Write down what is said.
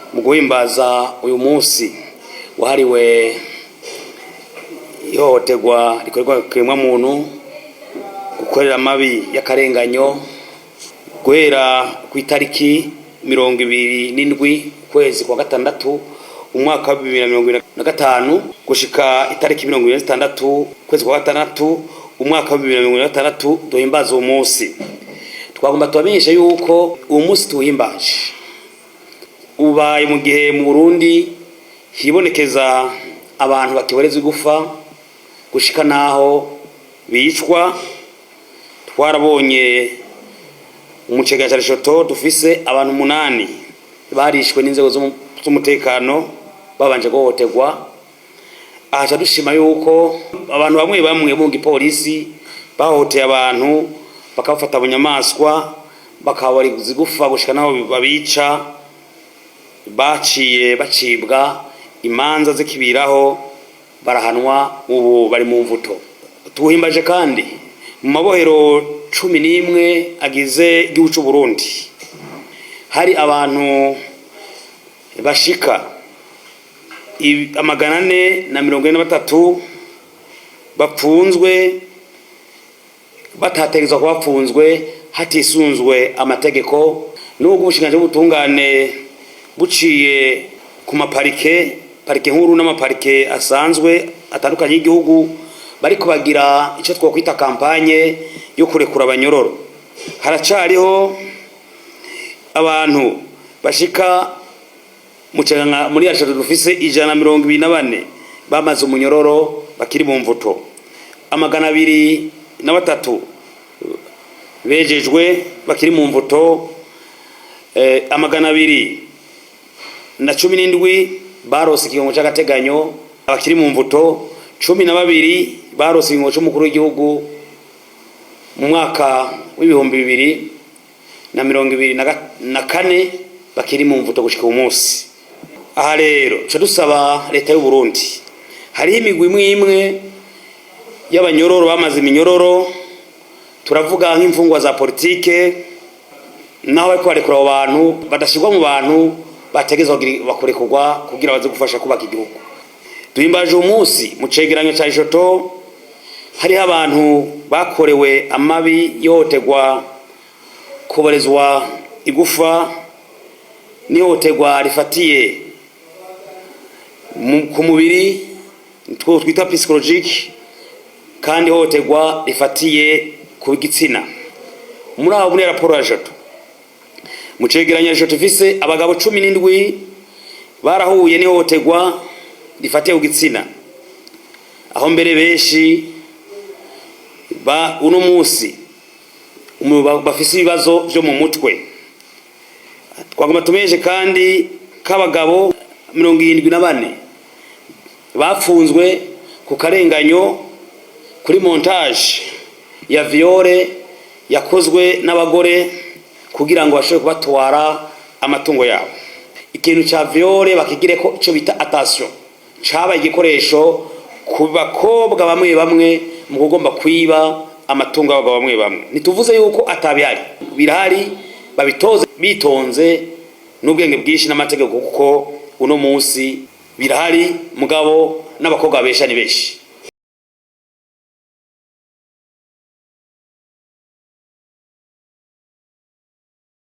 Mu guhimbaza uyu munsi wahariwe ihohoterwa rikorerwa kiremwamuntu, gukorera amabi y'akarenganyo, guhera ku itariki 27 ukwezi kwa gatandatu umwaka wa 2025 gushika itariki 26 ukwezi kwa gatandatu umwaka wa 2026 duhimbaza uwo munsi. Twagomba tubamenyesha yuko uwo munsi tuwuhimbaje ubaye mu gihe mu Burundi hibonekeza abantu bakiborezwa igufa gushika naho bicwa. Twarabonye umucegasharishoto dufise abantu 8 barishwe n'inzego z'umutekano babanje guhohoterwa. Ahaca dushima yuko abantu bamwe bamwe mu gipolisi bahohoteye abantu, bakabafata bunyamaswa, bakabariza igufa gushika naho babica, baciye bacibwa imanza zikibiraho, barahanwa, ubu bari mu mvuto. Tuwuhimbaje kandi mu mabohero 11 agize igihugu c'u Burundi hari abantu bashika 443 bapfunzwe batategerezwa kuba bapfunzwe hatisunzwe amategeko. Nubwo ubushikiranganji bw'ubutungane buciye ku maparike, parike nkuru n'amaparike asanzwe atandukanye y'igihugu, bariko bagira ico twokwita campagne yo kurekura abanyororo, haracariho abantu bashika muri ashatu dufise 124 bamaze umunyororo bakiri mu mvuto, 203 bejejwe bakiri mu mvuto, 217 barose ikigongo c'agateganyo bakiri mu mvuto, 12 barose ikigongo c'umukuru w'igihugu mu mwaka w'2024 bakiri mu mvuto gushika uyu munsi. Aha rero tuca dusaba leta y'u Burundi, hariho imigwi imwe imwe y'abanyororo bamaze iminyororo, turavuga nk'imfungwa za politike, naho bariko barekura abo bantu badashirwa mu bantu bategezwa bakurekurwa kugira baze gufasha kubaka igihugu. Duhimbaje uyu munsi mu cegeranyo ca Ijoto hariho abantu bakorewe amabi ihohoterwa, kuborezwa igufa n'ihohoterwa rifatiye ku mubiri two twita psychologique, kandi ihohoterwa rifatiye ku gitsina. Muri abo, muri raporo ya Joto, mu cegeranyo Joto ifise abagabo 17 barahuye n'ihohoterwa rifatiye ku gitsina, aho mbere benshi ba uno munsi bafise ibibazo vyo mu mutwe. Twagomba tumenyeshe kandi k'abagabo 74 bapfunzwe ku karenganyo kuri montage ya viol yakozwe n'abagore kugira ngo bashobore kubatwara amatungo yabo. Ikintu ca viol bakigireko ico bita attention, cabaye igikoresho ku bakobwa bamwe bamwe mu kugomba kwiba amatungo y'abagabo bamwe bamwe. Ntituvuze yuko atabihari, birahari, babitoze bitonze n'ubwenge bwinshi n'amategeko, kuko uno munsi birahari, mugabo n'abakobwa besha ni benshi.